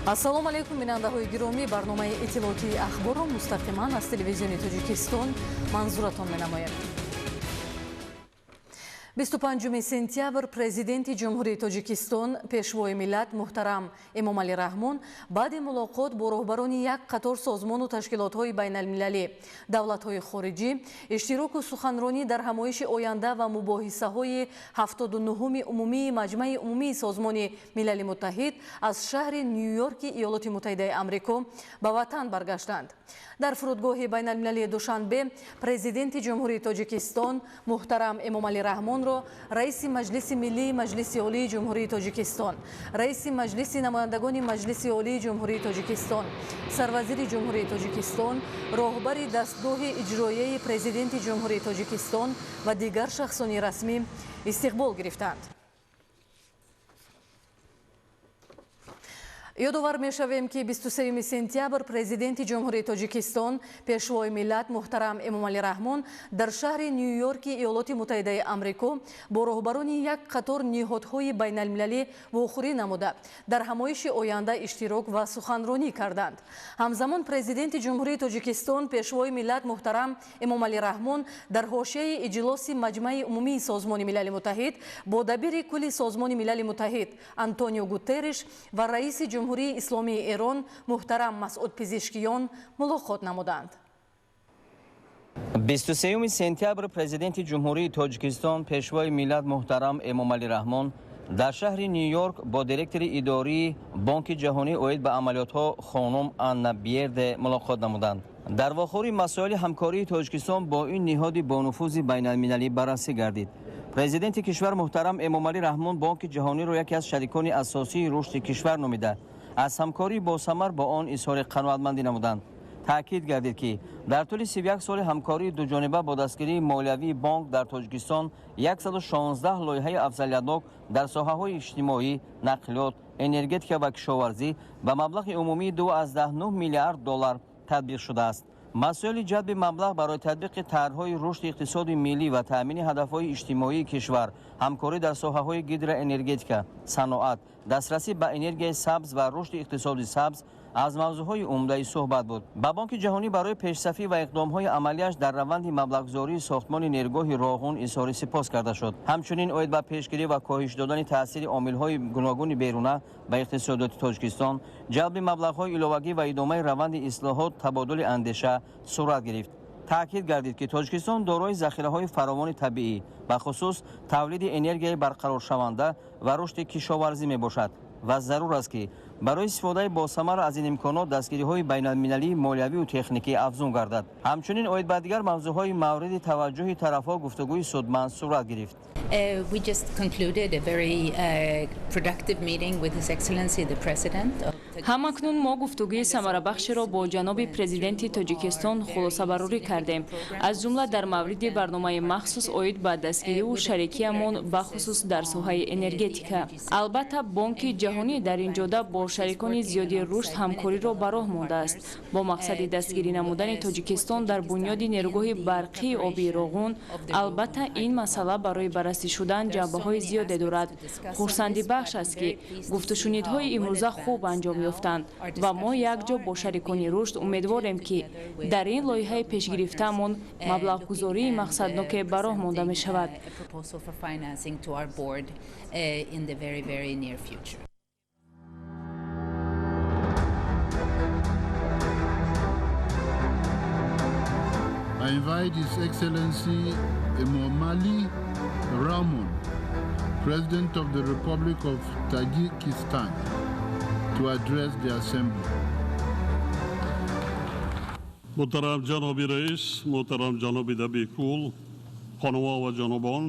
Ассалому алайкум, бинандаҳои гиромӣ. Барномаи иттилоотии ахборро мустақиман аз телевизиони Тоҷикистон манзуратон менамоем. 25 сентябр президенти Ҷумҳурии Тоҷикистон, пешвои миллат муҳтарам Эмомалӣ Раҳмон баъди мулоқот бо роҳбарони як қатор созмону ташкилотҳои байналмилалӣ, давлатҳои хориҷӣ, иштироку суханронӣ дар ҳамоиши оянда ва мубоҳисаҳои 79-уми умумии Маҷмаи умумии Созмони Милали Муттаҳид аз шаҳри Нью-Йорки Иёлоти Муттаҳидаи Амрико ба ватан баргаштанд. Дар фурудгоҳи байналмилалии Душанбе президенти Ҷумҳурии Тоҷикистон муҳтарам Эмомалӣ Раҳмонро раиси Маҷлиси Миллии Маҷлиси Олии Ҷумҳурии Тоҷикистон, раиси Маҷлиси намояндагони Маҷлиси Олии Ҷумҳурии Тоҷикистон, сарвазири Ҷумҳурии Тоҷикистон, роҳбари дастгоҳи иҷроияи президенти Ҷумҳурии Тоҷикистон ва дигар шахсони расмӣ истиқбол гирифтанд. Ёдовар мешавем, ки 23 сентябр президенти Ҷумҳурии Тоҷикистон, пешвои миллат муҳтарам Эмомалӣ Раҳмон дар шаҳри Нью-Йорки Иёлоти Муттаҳидаи Амрико бо роҳбарони як қатор ниҳодҳои байналмилалӣ вохӯрӣ намуда, дар ҳамоиши оянда иштирок ва суханронӣ карданд. Ҳамзамон президенти Ҷумҳурии Тоҷикистон, пешвои миллат муҳтарам Эмомалӣ Раҳмон дар ҳошияи иҷлоси Маҷмаи умумии Созмони Милали Муттаҳид бо дабири кулли Созмони Милали Муттаҳид Антонио Гутерриш ва раиси Ҷумҳурии Исломии Эрон муҳтарам Масъуд Пизишкиён мулоқот намуданд. 23 сентябр президенти Ҷумҳурии Тоҷикистон, пешвои миллат муҳтарам Эмомалӣ Раҳмон дар шаҳри Нью-Йорк бо директори идории Бонки ҷаҳонӣ оид ба амалиётҳо хонум Анна Бьерде мулоқот намуданд. Дар вохӯри масоили ҳамкории Тоҷикистон бо ин ниҳоди бонуфузи байналмилалӣ баррасӣ гардид. Президенти кишвар муҳтарам Эмомалӣ Раҳмон Бонки ҷаҳониро яке аз шарикони асосии рушди кишвар номида, аз ҳамкории босамар бо он изҳори қаноатмандӣ намуданд. Таъкид гардид, ки дар тӯли 31 соли ҳамкории дуҷониба бо дастгирии молиявии бонк дар Тоҷикистон 116 лоиҳаи афзалиятнок дар соҳаҳои иҷтимоӣ, нақлиёт, энергетика ва кишоварзӣ ба маблағи умумии 2,9 миллиард доллар татбиқ шудааст. Масоили ҷалби маблағ барои татбиқи тарҳҳои рушди иқтисоди миллӣ ва таъмини ҳадафҳои иҷтимоии кишвар, ҳамкорӣ дар соҳаҳои гидроэнергетика, саноат, дастрасӣ ба энергияи сабз ва рушди иқтисоди сабз аз мавзӯъҳои умдаи суҳбат буд. Ба Бонки ҷаҳонӣ барои пешсафӣ ва иқдомҳои амалиаш дар раванди маблағгузории сохтмони нерӯгоҳи Роғун изҳори сипос карда шуд. Ҳамчунин оид ба пешгирӣ ва коҳиш додани таъсири омилҳои гуногуни беруна ба иқтисодиёти Тоҷикистон, ҷалби маблағҳои иловагӣ ва идомаи раванди ислоҳот табодули андеша сурат гирифт. Таъкид гардид, ки Тоҷикистон дорои захираҳои фаровони табиӣ, бахусус тавлиди энергияи барқароршаванда ва рушди кишоварзӣ мебошад ва зарур аст, ки барои истифодаи босамар аз ин имконот дастгириҳои байналмилалии молиявию техникӣ афзун гардад. Ҳамчунин оид ба дигар мавзӯъҳои мавриди таваҷҷӯҳи тарафҳо гуфтугӯи судманд сурат гирифт. We just concluded a very productive meeting with His Excellency the President of Ҳамакнун мо гуфтугӯи самарабахшеро бо ҷаноби президенти Тоҷикистон хулосабарорӣ кардем, аз ҷумла дар мавриди барномаи махсус оид ба дастгириву шарикиамон, бахусус дар соҳаи энергетика. Албатта, Бонки ҷаҳонӣ дар ин ҷода бо шарикони зиёди рушд ҳамкориро ба роҳ мондааст бо мақсади дастгирӣ намудани Тоҷикистон дар бунёди нерӯгоҳи барқии обии Роғун. Албатта, ин масъала барои баррасӣ шудан ҷанбаҳои зиёде дорад. Хурсандибахш аст, ки гуфтушунидҳои имрӯза хуб анҷом ёфтанд ва мо якҷо бо шарикони рушд умедворем, ки дар ин лоиҳаи пешгирифтаамон маблағгузории мақсадноке ба роҳ монда мешавад. A proposal for financing to our board in the very, very near future. I invite His Excellency Emomali Rahmon, President of the Republic of Tajikistan, to address the Assembly. Муҳтарам ҷаноби раис, муҳтарам ҷаноби дабиркул, хонумҳо ва ҷанобон,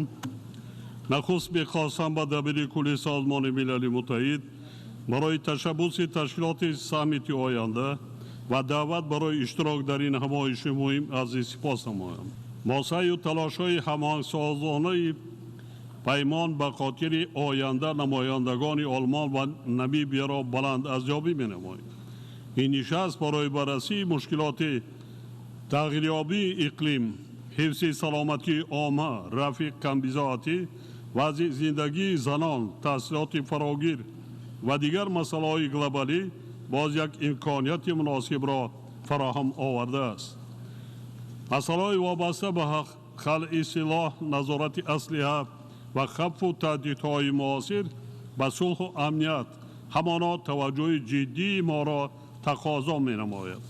нахуст мехостам ба дабири кулли Созмони Милали Муттаҳид барои ташаббуси ташкилоти саммити оянда ва даъват барои иштирок дар ин ҳамоиши муҳим арзи сипос намоям. Мо саъю талошҳои ҳамоҳангсозонаи паймон ба хотири оянда намояндагони Олмон ва Намибияро баланд арзёбӣ менамоем. Ин нишаст барои баррасии мушкилоти тағйирёбии иқлим, ҳифзи саломатии омма, рафъи камбизоатӣ, вазъи зиндагии занон, таҳсилоти фарогир ва дигар масъалаҳои глобалӣ боз як имконияти муносибро фароҳам овардааст. Масъалаҳои вобаста ба халъи силоҳ, назорати аслиҳа ва хавфу таҳдидҳои муосир ба сулҳу амният ҳамоно таваҷҷӯҳи ҷиддии моро тақозо менамояд.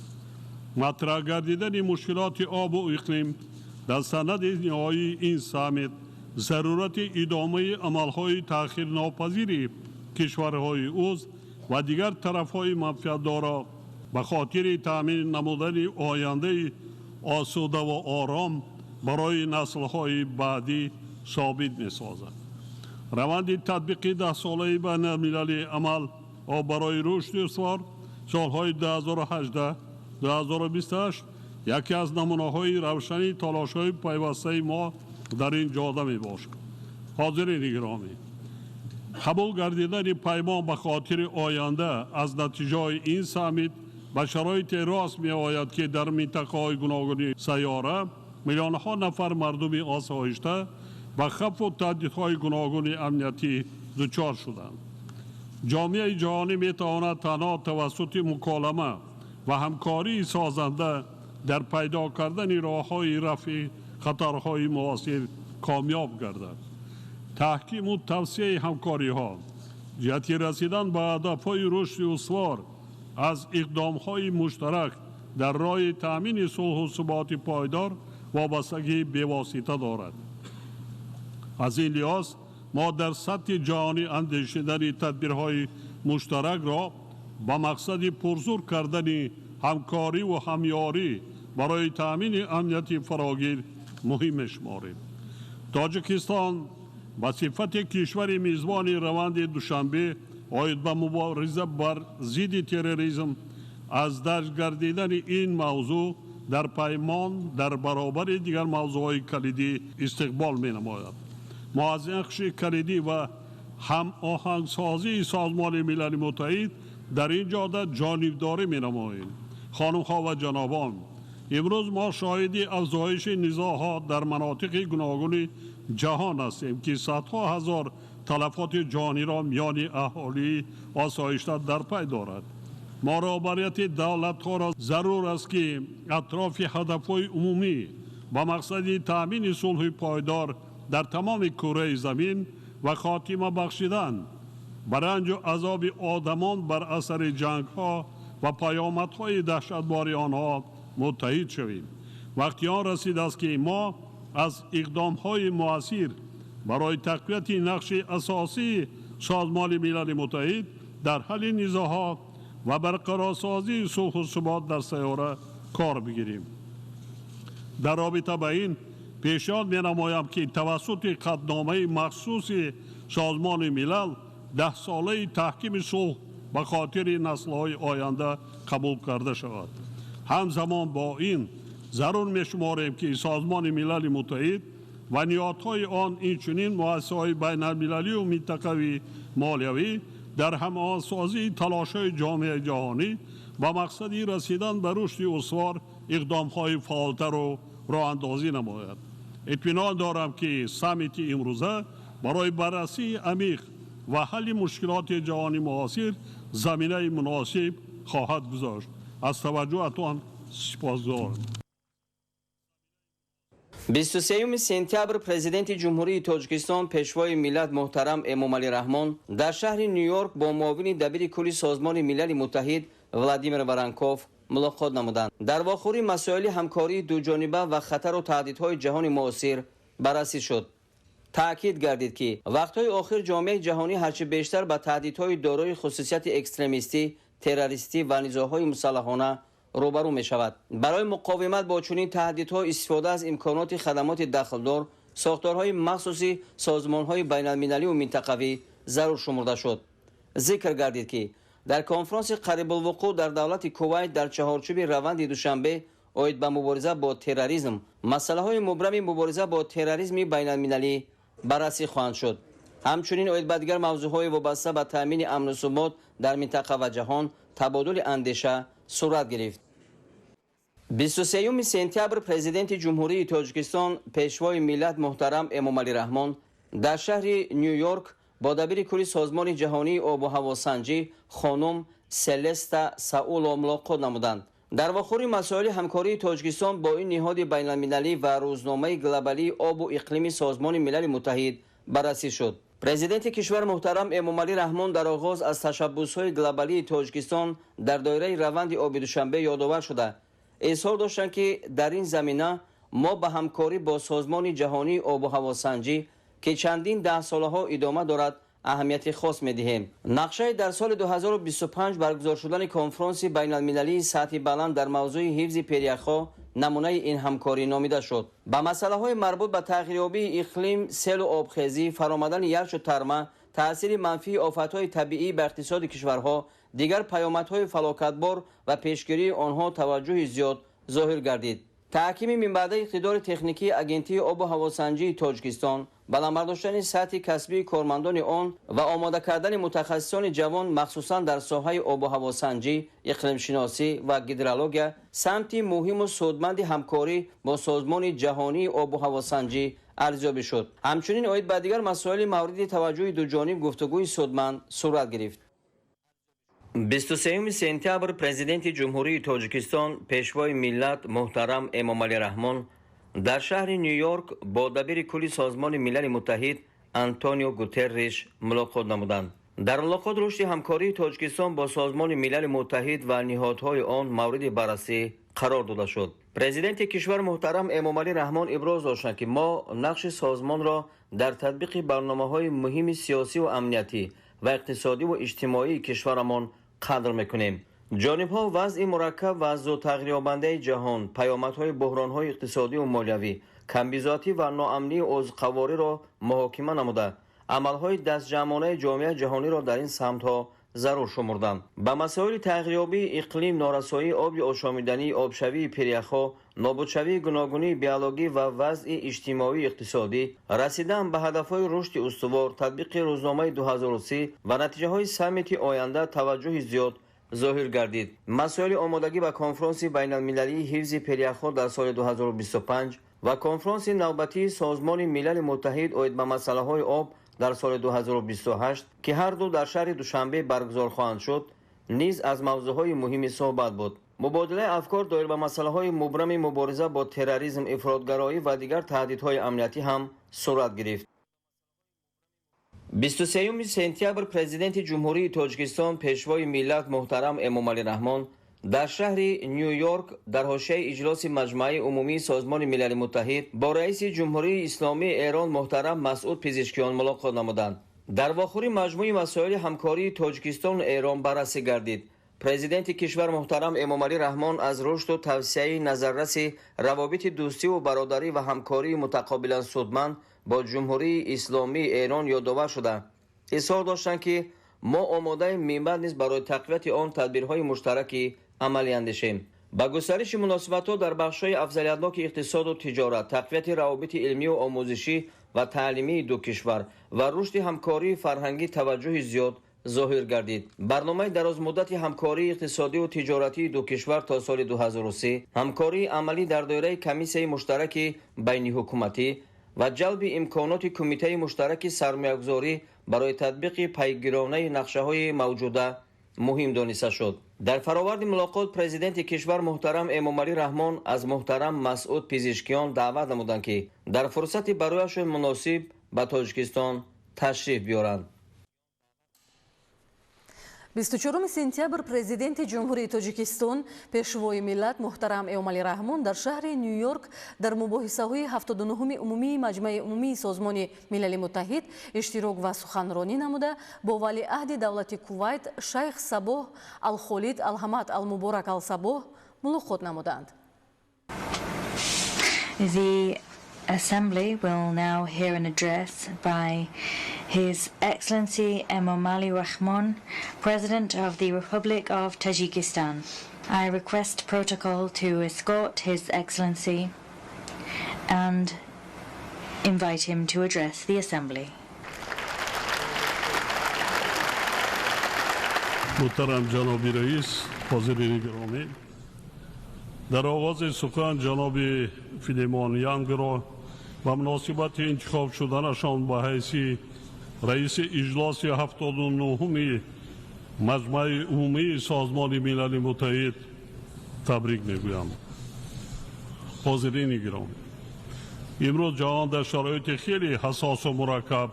Матраҳ гардидани мушкилоти обу иқлим дар санади ниҳоии ин саммит зарурати идомаи амалҳои таъхирнопазири кишварҳои узв ва дигар тарафҳои манфиатдорро ба хотири таъмин намудани ояндаи осуда ва ором барои наслҳои баъдӣ собит месозад. Раванди татбиқи даҳсолаи байналмилалии амал барои рушди устувор солҳои 2018-2028 яке аз намунаҳои равшани талошҳои пайвастаи мо дар ин ҷода мебошад. Ҳозирини гиромӣ, қабул гардидани паймон ба хотири оянда аз натиҷаҳои ин саммит ба шароите рост меояд, ки дар минтақаҳои гуногуни сайёра миллионҳо нафар мардуми осоишта ба хавфу таҳдидҳои гуногуни амниятӣ дучор шуданд. Ҷомеаи ҷаҳонӣ метавонад танҳо тавассути муколама ва ҳамкории созанда дар пайдо кардани роҳҳои рафъи хатарҳои муосир комёб гардад. Таҳкиму тавсияи ҳамкориҳо ҷиҳати расидан ба ҳадафҳои рушди устувор аз иқдомҳои муштарак дар роҳи таъмини сулҳу суботи пойдор вобастагии бевосита дорад. Аз ин лиҳоз мо дар сатҳи ҷаҳонӣ андешидани тадбирҳои муштаракро ба мақсади пурзур кардани ҳамкориву ҳамёрӣ барои таъмини амнияти фарогир муҳим мешуморем. Тоҷикистон ба сифати кишвари мизбони раванди Душанбе оид ба мубориза бар зидди терроризм аз дарҷ гардидани ин мавзӯъ дар паймон дар баробари дигар мавзӯъҳои калидӣ истиқбол менамояд. Мо аз нақши калидӣ ва ҳамоҳангсозии Созмони Милали Муттаҳид дар ин ҷода ҷонибдорӣ менамоем. Хонумҳо ва ҷанобон, имрӯз мо шоҳиди афзоиши низоъҳо дар манотиқи гуногуни ҷаҳон ҳастем, ки садҳо ҳазор талафоти ҷониро миёни аҳолии осоишта дар пай дорад. Мо роҳбарияти давлатҳоро зарур аст, ки атрофи ҳадафҳои умумӣ ба мақсади таъмини сулҳи пойдор дар тамоми кураи замин ва хотима бахшидан ба ранҷу азоби одамон бар асари ҷангҳо ва паёмадҳои даҳшатбори онҳо муттаҳид шавем. Вақти он расидааст, ки мо аз иқдомҳои муассир барои тақвияти нақши асосии Созмони Милали Муттаҳид дар ҳалли низоъҳо ва барқарорсозии сулҳу субот дар сайёра кор бигирем. Дар робита ба ин пешниҳод менамоям, ки тавассути қатъномаи махсуси Созмони Милал даҳсолаи таҳкими сулҳ ба хотири наслҳои оянда қабул карда шавад. Ҳамзамон бо ин зарур мешуморем, ки Созмони Милали Муттаҳид ва ниҳодҳои он, инчунин муассисаҳои байналмилалию минтақавӣ молиявӣ дар ҳамоҳангсозии талошҳои ҷомеаи ҷаҳонӣ ба мақсади расидан ба рушди устувор иқдомҳои фаъолтарро роҳандозӣ намояд. Итминон дорам, ки саммити имрӯза барои баррасии амиқ ва ҳалли мушкилоти ҷаҳони муосир заминаи муносиб хоҳад гузошт. Аз таваҷҷӯҳатон сипосгузорам. 23 сентябр Президенти Ҷумҳурии Тоҷикистон, Пешвои миллат муҳтарам Эмомалӣ Раҳмон дар шаҳри Ню-Йорк бо муовини дабири кулли Созмони Милали Муттаҳид Владимир Воронков мулоқот намуданд. Дар вохӯрӣ масоили ҳамкории дуҷониба ва хатару таҳдидҳои ҷаҳони муосир баррасӣ шуд. Таъкид гардид, ки вақтҳои охир ҷомеаи ҷаҳонӣ ҳарчи бештар ба таҳдидҳои дорои хусусияти экстремистӣ, террористӣ ва низоъҳои мусаллаҳона рӯбарӯ мешавад. Барои муқовимат бо чунин таҳдидҳо истифода аз имконоти хадамоти дахлдор, сохторҳои махсуси созмонҳои байналмилалию минтақавӣ зарур шумурда шуд. Зикр гардид, ки дар конфронси қарибулвуқӯъ дар давлати Кувайт дар чаҳорчӯби раванди Душанбе оид ба мубориза бо терроризм масъалаҳои мубрами мубориза бо терроризми байналмилалӣ баррасӣ хоҳанд шуд. Ҳамчунин оид ба дигар мавзӯъҳои вобаста ба таъмини амну субот дар минтақа ва ҷаҳон табодули андеша сурат гирифт. 23 сентябр Президенти Ҷумҳурии Тоҷикистон, Пешвои миллат муҳтарам Эмомалӣ Раҳмон дар шаҳри Ню-Йорк бо дабири кулли Созмони ҷаҳонии обу ҳавосанҷӣ хонум Селеста Сауло мулоқот намуданд. Дар вохӯрӣ масоили ҳамкории Тоҷикистон бо ин ниҳоди байналмилалӣ ва рӯзномаи глобалии обу иқлими Созмони Милали Муттаҳид баррасӣ шуд. Президенти кишвар муҳтарам Эмомалӣ Раҳмон дар оғоз аз ташаббусҳои глобалии Тоҷикистон дар доираи раванди оби Душанбе ёдовар шуда, изҳор доштанд, ки дар ин замина мо ба ҳамкорӣ бо Созмони ҷаҳонии обу ҳавосанҷӣ, ки чандин даҳсолаҳо идома дорад, аҳамияти хос медиҳем. Нақшаи дар соли 2025 баргузор шудани конфронси байналмилалии сатҳи баланд дар мавзӯи ҳифзи перияхҳо намунаи ин ҳамкорӣ номида шуд. Ба масъалаҳои марбут ба тағйирёбии иқлим, селу обхезӣ, фаромадани ярчу тарма, таъсири манфии офатҳои табиӣ ба иқтисоди кишварҳо, дигар паёмадҳои фалокатбор ва пешгирии онҳо таваҷҷӯҳи зиёд зоҳир гардид. Таҳкими минбаъдаи иқтидори техникии Агентии обу ҳавосанҷии Тоҷикистон, баланд бардоштани сатҳи касбии кормандони он ва омода кардани мутахассисони ҷавон, махсусан дар соҳаи обу ҳавосанҷӣ, иқлимшиносӣ ва гидрология, самти муҳиму судманди ҳамкорӣ бо Созмони ҷаҳонии обу ҳавосанҷӣ арзёбӣ шуд. Ҳамчунин оид ба дигар масоили мавриди таваҷҷӯҳи дуҷониб гуфтугӯи судманд сурат гирифт. 23 сентябр Президенти Ҷумҳурии Тоҷикистон, Пешвои миллат муҳтарам Эмомалӣ Раҳмон дар шаҳри Ню-Йорк бо дабири кулли Созмони Милали Муттаҳид Антонио Гутерриш мулоқот намуданд. Дар мулоқот рушди ҳамкории Тоҷикистон бо Созмони Милали Муттаҳид ва ниҳодҳои он мавриди баррасӣ қарор дода шуд. Президенти кишвар муҳтарам Эмомалӣ Раҳмон иброз доштанд, ки мо нақши созмонро дар татбиқи барномаҳои муҳими сиёсиву амниятӣ ва иқтисодиву иҷтимоии кишварамон қадр мекунем. Ҷонибҳо вазъи мураккаб ва зудтағйирёбандаи ҷаҳон, паёмадҳои буҳронҳои иқтисодиву молиявӣ, камбизоатӣ ва ноамнии озуқавориро муҳокима намуда, амалҳои дастҷамъонаи ҷомеаи ҷаҳониро дар ин самтҳо зарур шумурданд. Ба масоили тағйирёбии иқлим, норасоии оби ошомиданӣ, обшавии пиряхҳо, нобудшавии гуногунии биологӣ ва вазъи иҷтимоию иқтисодӣ, расидан ба ҳадафҳои рушди устувор, татбиқи рӯзномаи 2030 ва натиҷаҳои саммити оянда таваҷҷӯҳи зиёд зоҳир гардид. Масоили омодагӣ ба конфронси байналмилалии ҳифзи пиряхҳо дар соли 2025 ва конфронси навбатии Созмони Милали Муттаҳид оид ба масъалаҳои об дар соли 2028, ки ҳарду дар шаҳри Душанбе баргузор хоҳанд шуд, низ аз мавзӯъҳои муҳими суҳбат буд. Мубодилаи афкор доир ба масъалаҳои мубрами мубориза бо терроризм, ифротгароӣ ва дигар таҳдидҳои амниятӣ ҳам сурат гирифт. 23 сентябр Президенти Ҷумҳурии Тоҷикистон, Пешвои миллат муҳтарам Эмомалӣ Раҳмон дар шаҳри Ню-Йорк дар ҳошияи иҷлоси Маҷмааи умумии Созмони Милали Муттаҳид бо раиси Ҷумҳурии Исломии Эрон муҳтарам Масъуд Пизишкиён мулоқот намуданд. Дар вохӯрӣ маҷмӯи масоили ҳамкории Тоҷикистону Эрон баррасӣ гардид. Президенти кишвар муҳтарам Эмомалӣ Раҳмон аз рушду тавсияи назарраси равобити дӯстиву бародарӣ ва ҳамкории мутақобилан судманд бо Ҷумҳурии Исломии Эрон ёдовар шуда, изҳор доштанд, ки мо омодаем минбаъд низ барои тақвияти он тадбирҳои муштараки амалӣ андешем. Ба густариши муносибатҳо дар бахшҳои афзалиятноки иқтисоду тиҷорат, тақвияти равобити илмию омӯзишӣ ва таълимии ду кишвар ва рушди ҳамкории фарҳангӣ таваҷҷӯҳи зиёд зоҳир гардид. Барномаи дарозмуддати ҳамкории иқтисодиву тиҷоратии ду кишвар то соли 2030, ҳамкории амалӣ дар доираи комиссияи муштараки байниҳукуматӣ ва ҷалби имконоти Кумитаи муштараки сармоягузорӣ барои татбиқи пайгиронаи нақшаҳои мавҷуда муҳим дониста шуд. Дар фароварди мулоқот президенти кишвар муҳтарам Эмомалӣ Раҳмон аз муҳтарам Масъуд Пизишкиён даъват намуданд, ки дар фурсати барояшон муносиб ба Тоҷикистон ташриф биёранд. 24 сентябр Президенти Ҷумҳурии Тоҷикистон, Пешвои миллат муҳтарам Эмомалӣ Раҳмон дар шаҳри Ню-Йорк дар мубоҳисаҳои 79-уми умумии Маҷмаи умумии Созмони Милали Муттаҳид иштирок ва суханронӣ намуда, бо валиаҳди давлати Кувайт шайх Сабоҳ Алхолид Алҳамад Алмуборак Алсабоҳ мулоқот намуданд. The Assembly will now hear an address by His Excellency Emomali Rahmon, President of the Republic of Tajikistan. I request protocol to escort His Excellency and invite him to address the Assembly. Муҳтарам ҷаноби раис, ҳозирини гиромӣ, дар оғози сухан ҷаноби Филимон Янгро ба муносибати интихоб шуданашон ба ҳайси раиси иҷлоси 79-уми Маҷмаи Умумии Созмони Милали Муттаҳид табрик мегӯям. Ҳозирини гиромӣ, имрӯз ҷаҳон дар шароити хеле ҳассосу мураккаб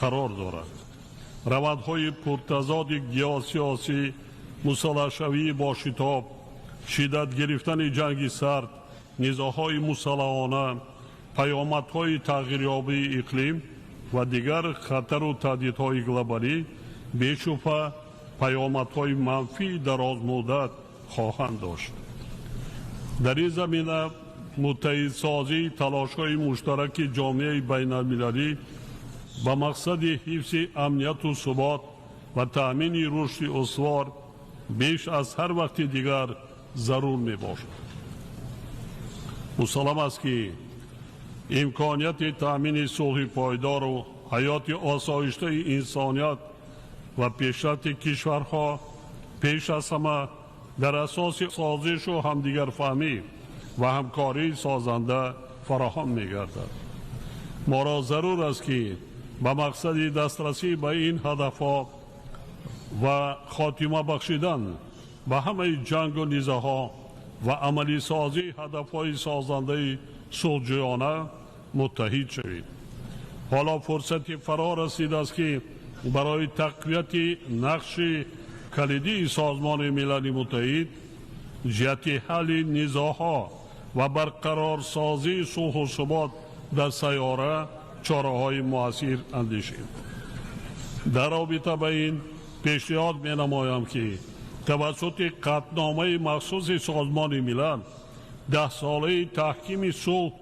қарор дорад. Равандҳои пуртазоди геосиёсӣ, мусаллаҳшавии бошитоб, шиддат гирифтани ҷанги сард, низоъҳои мусаллаҳона, паёмадҳои тағйирёбии иқлим ва дигар хатару таҳдидҳои глобалӣ бешубҳа паёмадҳои манфии дарозмуддат хоҳанд дошт. Дар ин замина муттаҳидсозии талошҳои муштараки ҷомеаи байналмилалӣ ба мақсади ҳифзи амнияту субот ва таъмини рушди устувор беш аз ҳар вақти дигар зарур мебошад. Мусаллам аст, ки имконияти таъмини сулҳи пойдору ҳаёти осоиштаи инсоният ва пешрафти кишварҳо пеш аз ҳама дар асоси созишу ҳамдигарфаҳмӣ ва ҳамкории созанда фароҳам мегардад. Моро зарур аст, ки ба мақсади дастрасӣ ба ин ҳадафҳо ва хотима бахшидан ба ҳамаи ҷангу низоъҳо ва амалисозии ҳадафҳои созандаи сулҳҷӯёна муттаҳид шавем. Ҳоло фурсати фаро расидааст, ки барои тақвияти нақши калидии Созмони Милали Муттаҳид ҷиҳати ҳалли низоъҳо ва барқарорсозии сулҳу субот дар сайёра чораҳои муассир андешем. Дар робита ба ин пешниҳод менамоям, ки тавассути қатъномаи махсуси Созмони Милал 10-солаи таҳкими сулҳ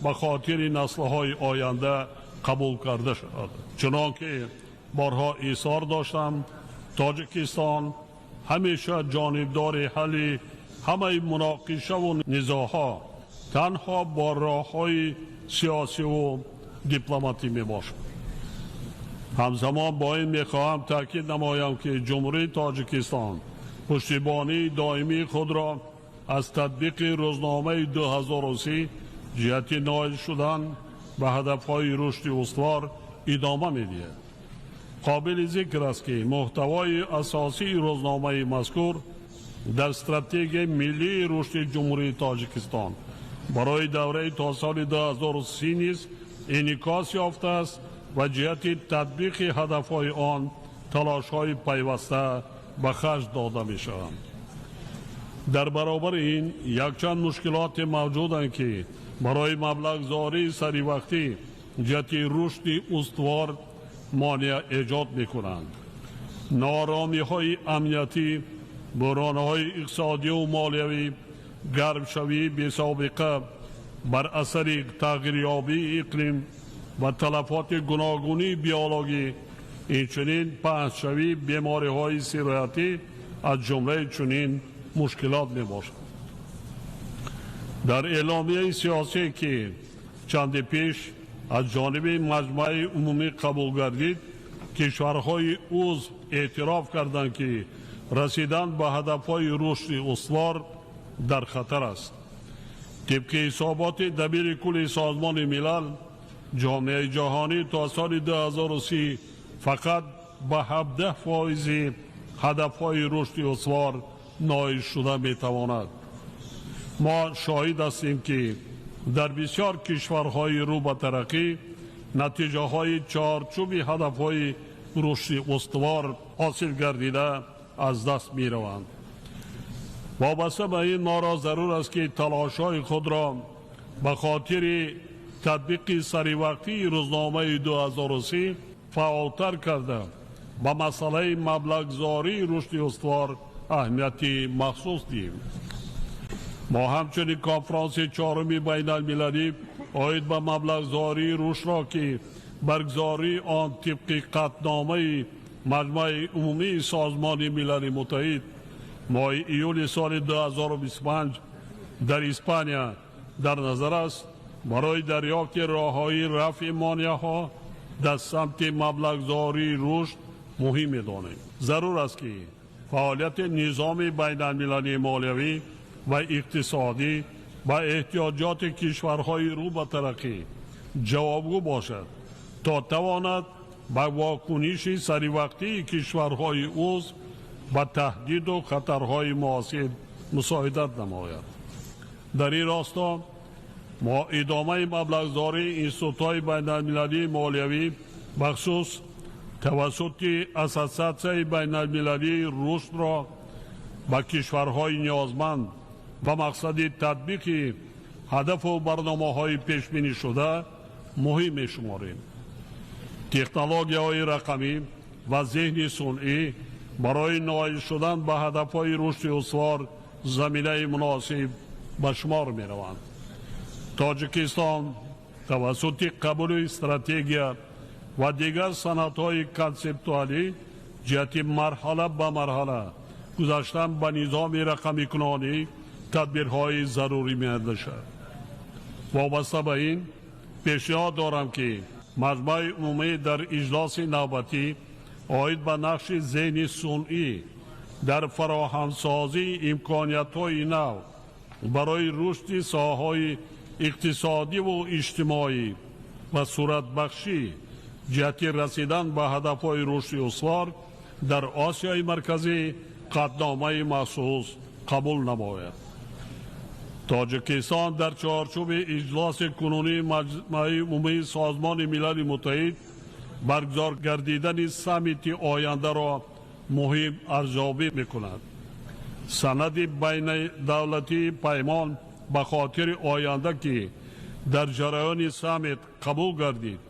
ба хотири наслҳои оянда қабул карда шавад. Чунон ки борҳо изҳор доштам, Тоҷикистон ҳамеша ҷонибдори ҳалли ҳамаи муноқишаву низоъҳо танҳо бо роҳҳои сиёсиву дипломатӣ мебошад. Ҳамзамон бо ин мехоҳам таъкид намоям, ки Ҷумҳурии Тоҷикистон пуштибонии доимии худро аз татбиқи рӯзномаи 2030 ҷиҳати ноил шудан ба ҳадафҳои рушди устувор идома медиҳад. Қобили зикр аст, ки муҳтавои асосии рӯзномаи мазкур дар стратегияи миллии рушди Ҷумҳурии Тоҷикистон барои давраи то соли 2030 низ инъикос ёфтааст ва ҷиҳати татбиқи ҳадафҳои он талошҳои пайваста ба харҷ дода мешаванд. Дар баробари ин якчанд мушкилоте мавҷуданд, ки барои маблағгузории саривақтӣ ҷиҳати рушди устувор монеа эҷод мекунанд. Нооромиҳои амниятӣ, буҳронҳои иқтисодиву молиявӣ, гармшавии бесобиқа бар асари тағйирёбии иқлим ва талафоти гуногунии биологӣ, инчунин паҳншавии бемориҳои сироятӣ аз ҷумлаи чунин мушкилот мебошад. Дар эъломияи сиёсӣ, ки чанде пеш аз ҷониби Маҷмаи Умумӣ қабул гардид, кишварҳои узв эътироф карданд, ки расидан ба ҳадафҳои рушди устувор дар хатар аст. Тибқи ҳисоботи Дабири кулли Созмони Милал, ҷомеаи ҷаҳонӣ то соли 2030 фақат ба 17 фоизи ҳадафҳои рушди устувор ноил шуда метавонад. Мо шоҳид ҳастем, ки дар бисёр кишварҳои рӯ ба тараққӣ натиҷаҳои чорчӯби ҳадафҳои рушди устувор ҳосил гардида аз даст мераванд. Вобаста ба ин моро зарур аст, ки талошҳои худро ба хотири татбиқи саривақтии рӯзномаи 2030 фаъолтар карда, ба масъалаи маблағгузории рушди устувор аҳамияти махсус диҳем. Мо ҳамчунин конфронси чоруми байналмилалӣ оид ба маблағгузории рушдро, ки баргузории он тибқи қатъномаи Маҷмаи Умумии Созмони Милали Муттаҳид моҳи июли соли 2025 дар Испания дар назар аст, барои дарёфти роҳҳои рафъи монеаҳо дар самти маблағгузории рушд муҳим медонем. Зарур аст, ки фаъолияти низоми байналмилалии молиявӣ ва иқтисодӣ ба эҳтиёҷоти кишварҳои рӯ ба тараққӣ ҷавобгӯ бошад, то тавонад ба вокуниши саривақтии кишварҳои узв ба таҳдиду хатарҳои муосир мусоидат намояд. Дар ин росто мо идомаи маблағгузории институтҳои байналмилалии молиявӣ, бахусус тавассути Ассотсиатсияи байналмилалии рушдро ба кишварҳои ниёзманд ба мақсади татбиқи ҳадафу барномаҳои пешбинишуда муҳим мешуморем. Технологияҳои рақамӣ ва зеҳни сунъӣ барои ноил шудан ба ҳадафҳои рушди устувор заминаи муносиб ба шумор мераванд. Тоҷикистон тавассути қабули стратегия ва дигар санадҳои консептуалӣ ҷиҳати марҳала ба марҳала гузаштан ба низоми рақамикунонӣ тадбирҳои зарурӣ меандешад. Вобаста ба ин пешниҳод дорам, ки Маҷмаи умумӣ дар иҷлоси навбатӣ оид ба нақши зеҳни сунъӣ дар фароҳамсозии имкониятҳои нав барои рушди соҳаҳои иқтисодиву иҷтимоӣ ва суратбахшӣ ҷиҳати расидан ба ҳадафҳои рушди устувор дар Осиёи Марказӣ қатъномаи махсус қабул намояд. Тоҷикистон дар чорчӯби иҷлоси кунунии Маҷмаи умумии Созмони Милали Муттаҳид баргузор гардидани саммити ояндаро муҳим арзёбӣ мекунад. Санади байнидавлатии паймон ба хотири оянда, ки дар ҷараёни саммит қабул гардид,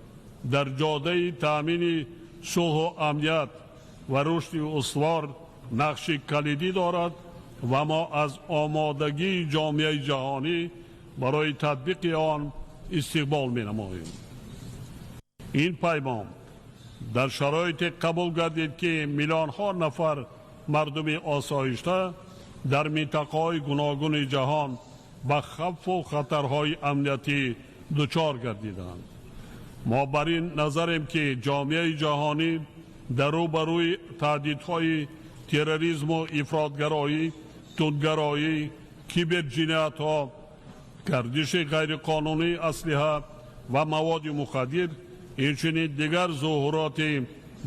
дар ҷодаи таъмини сулҳу амният ва рушди устувор нақши калидӣ дорад ва мо аз омодагии ҷомеаи ҷаҳонӣ барои татбиқи он истиқбол менамоем. Ин паймон дар шароите қабул гардид, ки миллионҳо нафар мардуми осоишта дар минтақаҳои гуногуни ҷаҳон ба хавфу хатарҳои амниятӣ дучор гардиданд. Мо бар ин назарем, ки ҷомеаи ҷаҳонӣ дар рӯ ба рӯи таҳдидҳои терроризму ифротгароӣ, тундгароӣ, киберҷиноятҳо, гардиши ғайриқонунии аслиҳа ва маводи мухаддир, инчунин дигар зуҳуроти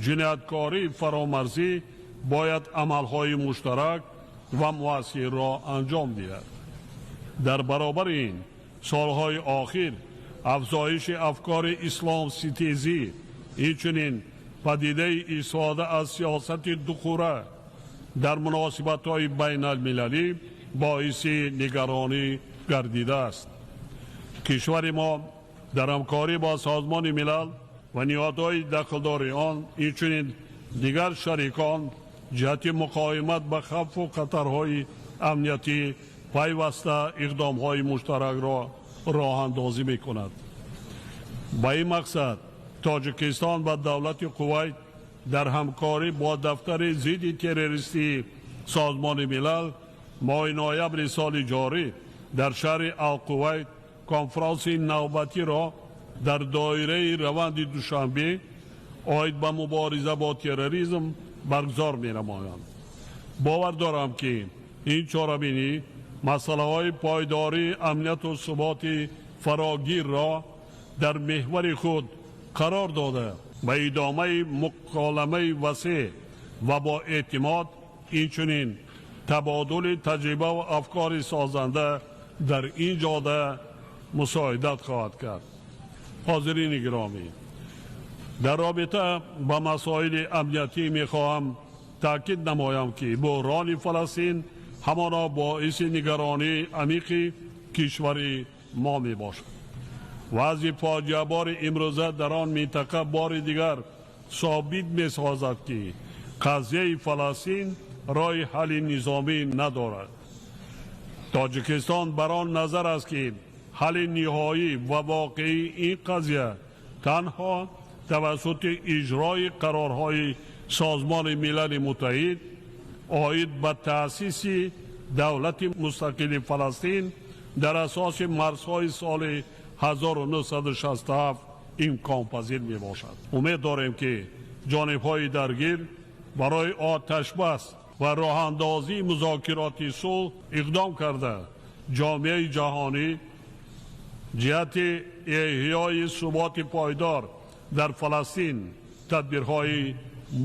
ҷинояткории фаромарзӣ бояд амалҳои муштарак ва муассирро анҷом диҳад. Дар баробари ин, солҳои охир афзоиши афкори исломситезӣ, инчунин падидаи истифода аз сиёсати духура дар муносибатҳои байналмилалӣ боиси нигаронӣ гардидааст. Кишвари мо дар ҳамкорӣ бо Созмони Милал ва ниҳодҳои дахлдори он, инчунин дигар шарикон, ҷиҳати муқовимат ба хавфу хатарҳои амниятӣ пайваста иқдомҳои муштаракро роҳандозӣ мекунад. Ба ин мақсад Тоҷикистон ва давлати Кувайт дар ҳамкорӣ бо дафтари зидди террористии Созмони Милал моҳи ноябри соли ҷорӣ дар шаҳри Алқувайт конфронси навбатиро дар доираи раванди Душанбе оид ба мубориза бо терроризм баргузор менамоянд. Бовар дорам, ки ин чорабинӣ масъалаҳои пойдории амнияту суботи фарогирро дар меҳвари худ қарор дода, ба идомаи муколамаи васеъ ва бо эътимод, инчунин табодули таҷриба ва афкори созанда дар ин ҷода мусоидат хоҳад кард. Ҳозирини гиромӣ, дар робита ба масоили амниятӣ мехоҳам таъкид намоям, ки буҳрони Фаластин ҳамоно боиси нигаронии амиқи кишвари мо мебошад. Вазъи фоҷиабори имрӯза дар он минтақа бори дигар собит месозад, ки қазияи Фаластин роҳи ҳалли низомӣ надорад. Тоҷикистон бар он назар аст, ки ҳалли ниҳоӣ ва воқеии ин қазия танҳо тавассути иҷрои қарорҳои Созмони Милали Муттаҳид оид ба таъсиси давлати мустақили Фаластин дар асоси марзҳои соли 1967 имконпазир мебошад. Умед дорем, ки ҷонибҳои даргир барои оташбас ва роҳандозии музокироти сулҳ иқдом карда, ҷомеаи ҷаҳонӣ ҷиҳати эҳёи суботи пойдор дар Фаластин тадбирҳои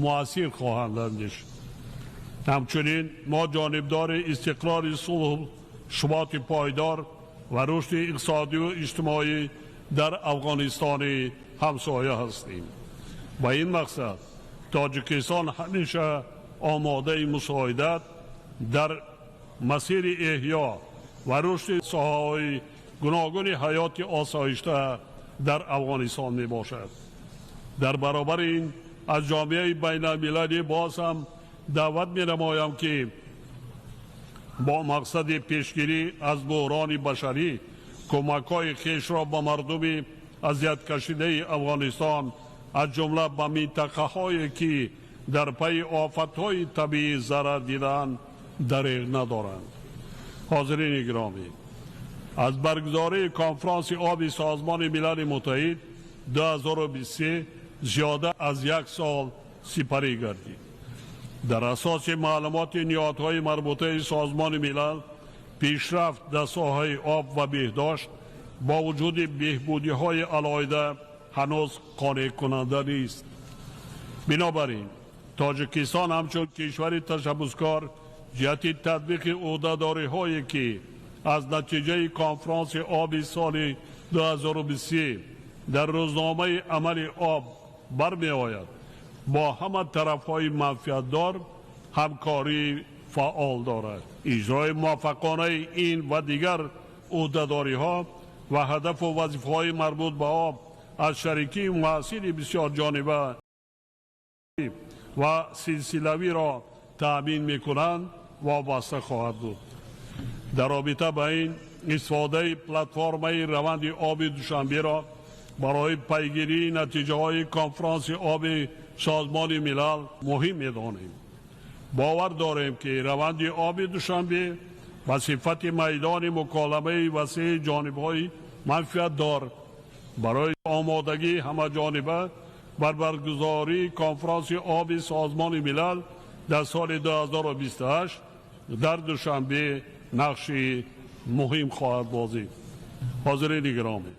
муассир хоҳанд андешид. Ҳамчунин мо ҷонибдори истиқрори сулҳу суботи пойдор ва рушди иқтисодию иҷтимоӣ дар Афғонистони ҳамсоя ҳастем. Ба ин мақсад Тоҷикистон ҳамеша омодаи мусоидат дар масири эҳё ва рушди соҳаҳои гуногуни ҳаёти осоишта дар Афғонистон мебошад. Дар баробари ин аз ҷомеаи байналмилалӣ боз ҳам даъват менамоям, ки бо мақсади пешгирӣ аз буҳрони башарӣ кӯмакҳои хешро ба мардуми азияткашидаи Афғонистон, аз ҷумла ба минтақаҳое ки дар пайи офатҳои табиӣ зарар дидаанд, дареғ надоранд. Ҳозирини гиромӣ, аз баргузории конфронси оби Созмони Милали Муттаҳид 2023 зиёда аз як сол сипарӣ гардид. Дар асоси маълумоти ниҳодҳои марбутаи Созмони Милал, пешрафт дар соҳаи об ва беҳдошт бо вуҷуди беҳбудиҳои алоҳида ҳанӯз қонеъкунанда нест. Бинобар ин Тоҷикистон ҳамчун кишвари ташаббускор ҷиҳати татбиқи ӯҳдадориҳое ки аз натиҷаи конфронси оби соли 2023 дар рӯзномаи амали об бармеояд, бо ҳама тарафҳои манфиатдор ҳамкории фаъол дорад. Иҷрои муваффақонаи ин ва дигар ӯҳдадориҳо ва ҳадафу вазифаҳои марбут ба об аз шарикии муассири бисёрҷониба ва силсилавиро таъмин мекунанд вобаста хоҳад буд. Дар робита ба ин истифодаи платформаи раванди оби Душанберо барои пайгирии натиҷаҳои конфронси оби Созмони Милал муҳим медонем. Бовар дорем, ки раванди оби Душанбе ба сифати майдони муколамаи васеи ҷонибҳои манфиатдор барои омодагии ҳамаҷониба бар баргузории конфронси оби Созмони Милал дар соли 2028 дар Душанбе нақши муҳим хоҳад бозид. Ҳозирини гиромӣ,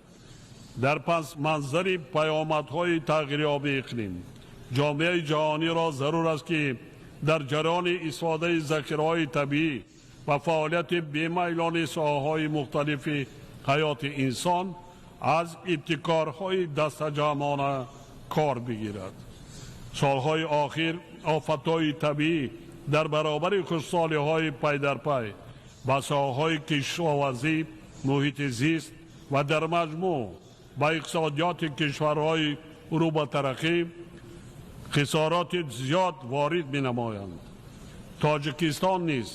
дар пасманзари паёмадҳои тағйирёбии иқлим ҷомеаи ҷаҳониро зарур аст, ки дар ҷараёни истифодаи захираҳои табиӣ ва фаъолияти бемайлони соҳаҳои мухталифи ҳаёти инсон аз ибтикорҳои дастаҷамъона кор бигирад. Солҳои охир офатҳои табиӣ дар баробари хушсолиҳои пайдарпай ба соҳаҳои кишоварзӣ, муҳити зист ва дар маҷмӯъ ба иқтисодиёти кишварҳои рӯ ба тараққӣ хисороти зиёд ворид менамоянд. Тоҷикистон низ,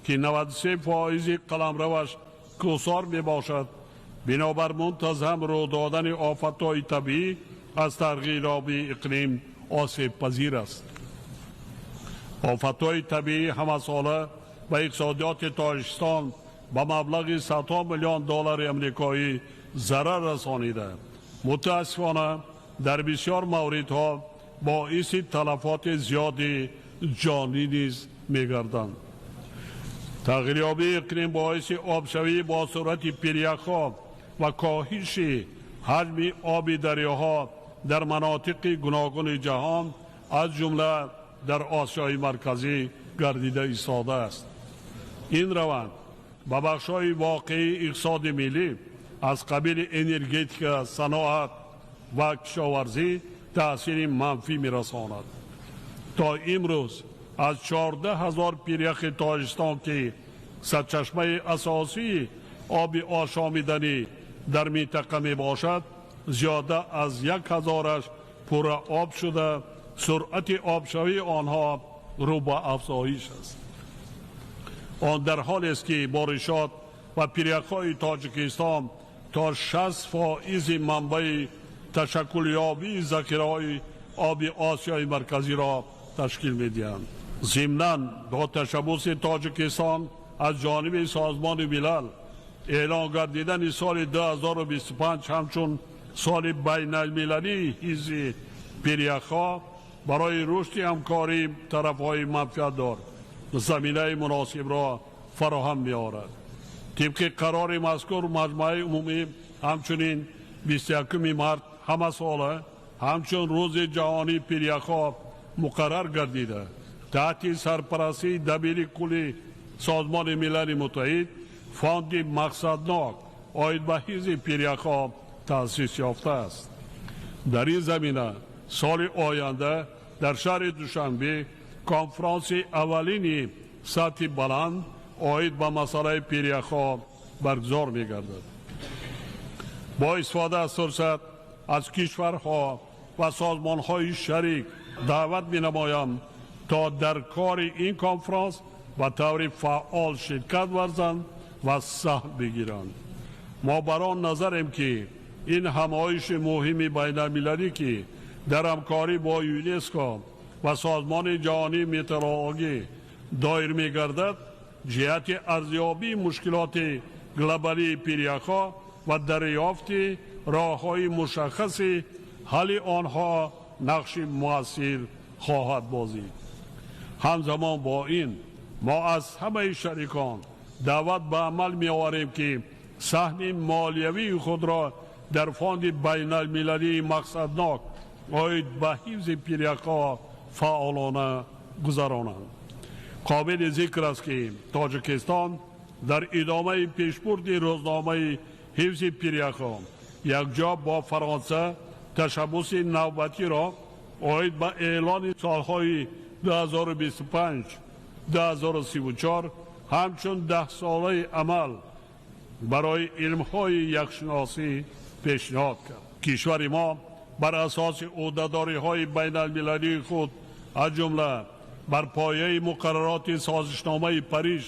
ки 93% қаламраваш кӯҳсор мебошад, бинобар мунтазам рӯ додани офатҳои табиӣ аз тағйирёбии иқлим осебпазир аст. Офатҳои табиӣ ҳамасола ба иқтисодиёти Тоҷикистон ба маблағи садҳо миллион доллари амрикоӣ зарар расонида, мутаассифона дар бисёр мавридҳо боиси талафоти зиёди ҷонӣ низ мегарданд. Тағйирёбии иқлим боиси обшавӣ бо суръати пиряхҳо ва коҳиши ҳаҷми оби дарёҳо дар манотиқи гуногуни ҷаҳон, аз ҷумла дар Осиёи Марказӣ гардида истодааст. Ин раванд ба бахшҳои воқеии иқтисоди миллӣ аз қабили энергетика, саноат ва кишоварзӣ таъсири манфӣ мерасонад. То имрӯз аз 14 000 пиряхи Тоҷикистон, ки сарчашмаи асосии оби ошомиданӣ дар минтақа мебошад, зиёда аз як ҳазораш пурра об шуда, суръати обшавии онҳо рӯ ба афзоиш аст. Он дар ҳолест, ки боришот ва пиряхҳои Тоҷикистон то 60% манбаи ташаккулёбии захираҳои оби Осиёи Марказиро ташкил медиҳанд. Зимнан бо ташаббуси Тоҷикистон аз ҷониби Созмони Милал эълон гардидани соли 2025 ҳамчун соли байналмилалии ҳифзи пиряхҳо барои рушди ҳамкории тарафҳои манфиатдор заминаи муносибро фароҳам меорад. Тибқи қарори мазкур, Маҷмӯаи Умумӣ ҳамчунин 21 март ҳамасола ҳамчун рӯзи ҷаҳонии пиряхҳо муқаррар гардида, таҳти сарпарастии дабири кулли Созмони Милали Муттаҳид фонди мақсаднок оид ба ҳифзи пиряхҳо таъсис ёфтааст. Дар ин замина соли оянда дар шаҳри Душанбе конфронси аввалини сатҳи баланд оид ба масъалаи пиряхҳо баргузор мегардад. Бо истифода аз фурсат аз кишварҳо ва созмонҳои шарик даъват менамоям то дар кори ин конфронс ба таври фаъол ширкат варзанд ва саҳм бигиранд. Мо бар он назарем ки ин ҳамоиши муҳими байналмилалӣ ки дар ҳамкорӣ бо ЮНЕСКО ва Созмони ҷаҳонии метеорологӣ доир мегардад, ҷиҳати арзёбии мушкилоти глобалии пиряхҳо ва дарёфти роҳҳои мушаххаси ҳалли онҳо нақши муассир хоҳад бозид. Ҳамзамон бо ин мо аз ҳамаи шарикон даъват ба амал меоварем ки саҳми молиявии худро дар фонди байналмилалии мақсаднок оид ба ҳифзи пиряхҳо фаъолона гузаронанд. Қобили зикр аст ки Тоҷикистон дар идомаи пешбурди рӯзномаи ҳифзи пиряхҳо якҷо бо Фаронса ташаббуси навбатиро оид ба эълони солҳои 2025-2034 ҳамчун даҳсолаи амал барои илмҳои яхшиносӣ пешниҳод кард. Кишвари мо бар асоси ӯҳдадориҳои байналмилалии худ, аз ҷумла бар пояи муқаррароти созишномаи Париж,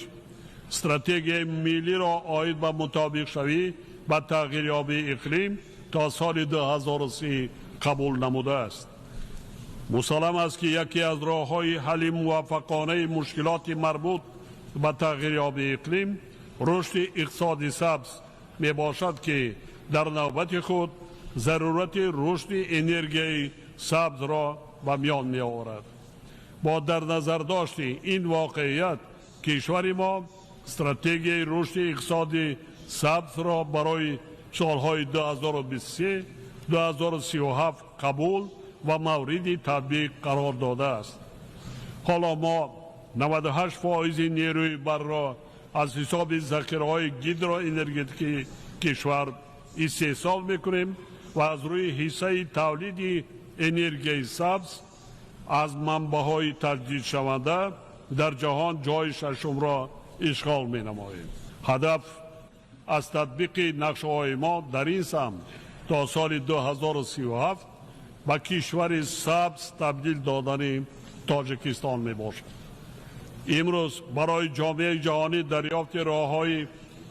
стратегияи миллиро оид ба мутобиқшавӣ ба тағйирёбии иқлим то соли 2030 қабул намудааст. Мусаллам аст ки яке аз роҳҳои ҳалли муваффақонаи мушкилоти марбут ба тағйирёбии иқлим рушди иқтисоди сабз мебошад ки дар навбати худ зарурати рушди энергияи сабзро ба миён меоварад. Бо дар назардошти ин воқеият кишвари мо стратегияи рушди иқтисоди сабзро барои солҳои 2023-2037 қабул ва мавриди татбиқ қарор додааст. Ҳоло мо 98% нерӯи барқро аз ҳисоби захираҳои гидроэнергетикии кишвар истеҳсол мекунем ва аз рӯи ҳиссаи тавлиди энергияи сабз аз манбаъҳои таҷдидшаванда дар ҷаҳон ҷои шашумро ишғол менамоем. Ҳадаф аз татбиқи нақшаҳои мо дар ин самт то соли 2037 ба кишвари сабз табдил додани Тоҷикистон мебошад. Имрӯз барои ҷомеаи ҷаҳонӣ дарёфти роҳҳои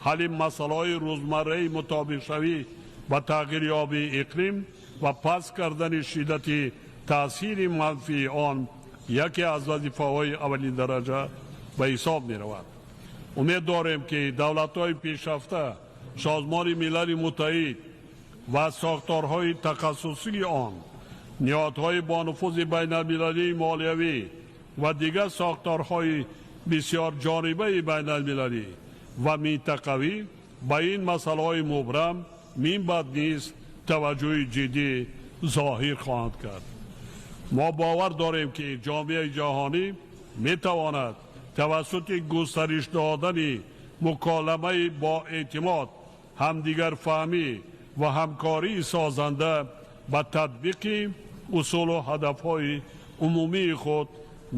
ҳалли масъалаҳои рӯзмарраи мутобиқшавӣ ба тағйирёбии иқлим ва паст кардани шиддати таъсири манфии он яке аз вазифаҳои аввалиндараҷа ба ҳисоб меравад. Умед дорем ки давлатҳои пешрафта, Созмони Милали Муттаҳид ва сохторҳои тахассусии он, ниҳодҳои бонуфузи байналмилалии молиявӣ ва дигар сохторҳои бисёрҷонибаи байналмилалӣ ва минтақавӣ ба ин масъалаҳои мубрам минбаъд низ таваҷҷӯҳи ҷиддӣ зоҳир хоҳанд кард. Мо бовар дорем ки ҷомеаи ҷаҳонӣ метавонад тавассути густариш додани муколамаи боэътимод, ҳамдигарфаҳмӣ ва ҳамкории созанда ба татбиқи усулу ҳадафҳои умумии худ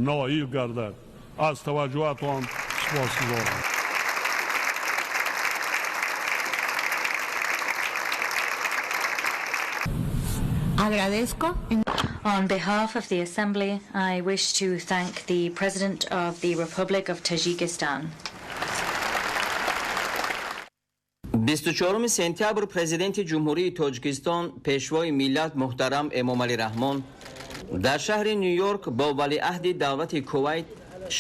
ноил гардад. Аз таваҷҷӯҳатон сипосгузорам. Agradezco. On behalf of the Assembly, I wish to thank the President of the Republic of Tajikistan. 24 сентябр Президенти Ҷумҳурии Тоҷикистон, Пешвои миллат муҳтарам Эмомалӣ Раҳмон дар шаҳри Ню-Йорк бо валиаҳди давлати Кувайт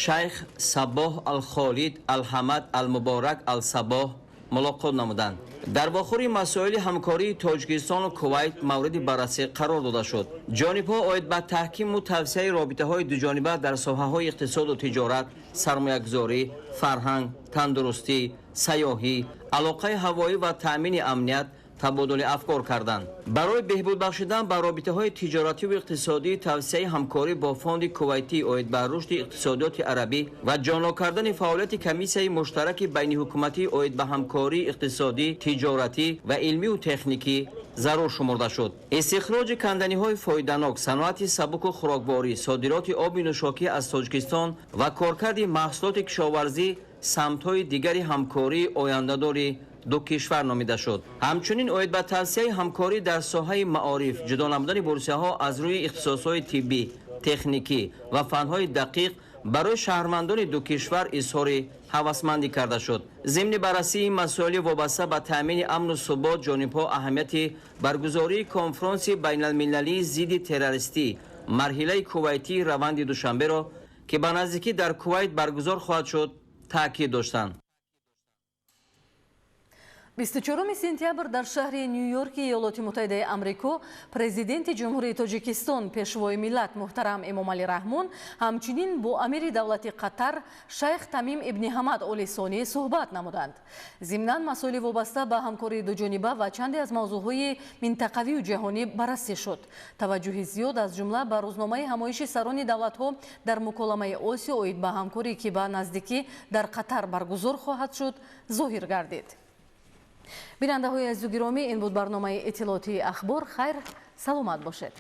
шайх Сабоҳ Ал-Холид Ал-Ҳамад Ал-Муборак Ал-Сабоҳ мулоқот намуданд. Дар вохӯри масоили ҳамкории Тоҷикистону Кувайт мавриди баррасӣ қарор дода шуд. Ҷонибҳо оид ба таҳкиму тавсияи робитаҳои дуҷониба дар соҳаҳои иқтисоду тиҷорат, сармоягузорӣ, фарҳанг, тандурустӣ, сайёҳӣ, алоқаи ҳавоӣ ва таъмини амният Табодули афкор карданд. Барои беҳбуд бахшидан ба робитаҳои тиҷоративу иқтисодӣ, тавсеаи ҳамкорӣ бо Фонди Кувайтӣ оид ба рушди иқтисодиёти арабӣ ва ҷоннок кардани фаъолияти Комиссияи муштараки байниҳукуматӣ оид ба ҳамкории иқтисодӣ, тиҷоратӣ ва илмию техникӣ зарур шумурда шуд. Истихроҷи канданиҳои фоиданок, саноати сабуку хӯрокворӣ, содироти оби нӯшокӣ аз Тоҷикистон ва коркарди маҳсулоти кишоварзӣ самтҳои дигари ҳамкории ояндадори ду кишвар номида шуд. Ҳамчунин оид ба тавсеаи ҳамкорӣ дар соҳаи маориф, ҷудо намудани бурсияҳо аз рӯи ихтисосҳои тиббӣ, техникӣ ва фанҳои дақиқ барои шаҳрвандони ду кишвар изҳори ҳавасмандӣ карда шуд. Зимни баррасии масоили вобаста ба таъмини амну субот, ҷонибҳо аҳамияти баргузории конфронси байналмилалии зидди террористӣ, марҳилаи кувайтии раванди Душанберо, ки ба наздикӣ дар Кувайт баргузор хоҳад шуд, таъкид доштанд. 24 сентябр дар шаҳри Нью-Йорки Иёлоти Муттаҳидаи Амрико Президенти Ҷумҳурии Тоҷикистон, Пешвои миллат муҳтарам Эмомалӣ Раҳмон ҳамчунин бо амири давлати Қатар Шайх Тамим ибни Ҳамад Оли Сонӣ суҳбат намуданд. Зимнан масоили вобаста ба ҳамкории дуҷониба ва чанде аз мавзӯъҳои минтақавию ҷаҳонӣ баррасӣ шуд. Таваҷҷӯҳи зиёд, аз ҷумла, ба рӯзномаи ҳамоиши сарони давлатҳо дар муколамаи Осиё оид ба ҳамкорӣ, ки ба наздикӣ дар Қатар баргузор хоҳад шуд, зоҳир гардид. Бинандаҳои азизу гиромӣ, ин буд барномаи иттилоотии Ахбор. Хайр, саломат бошед.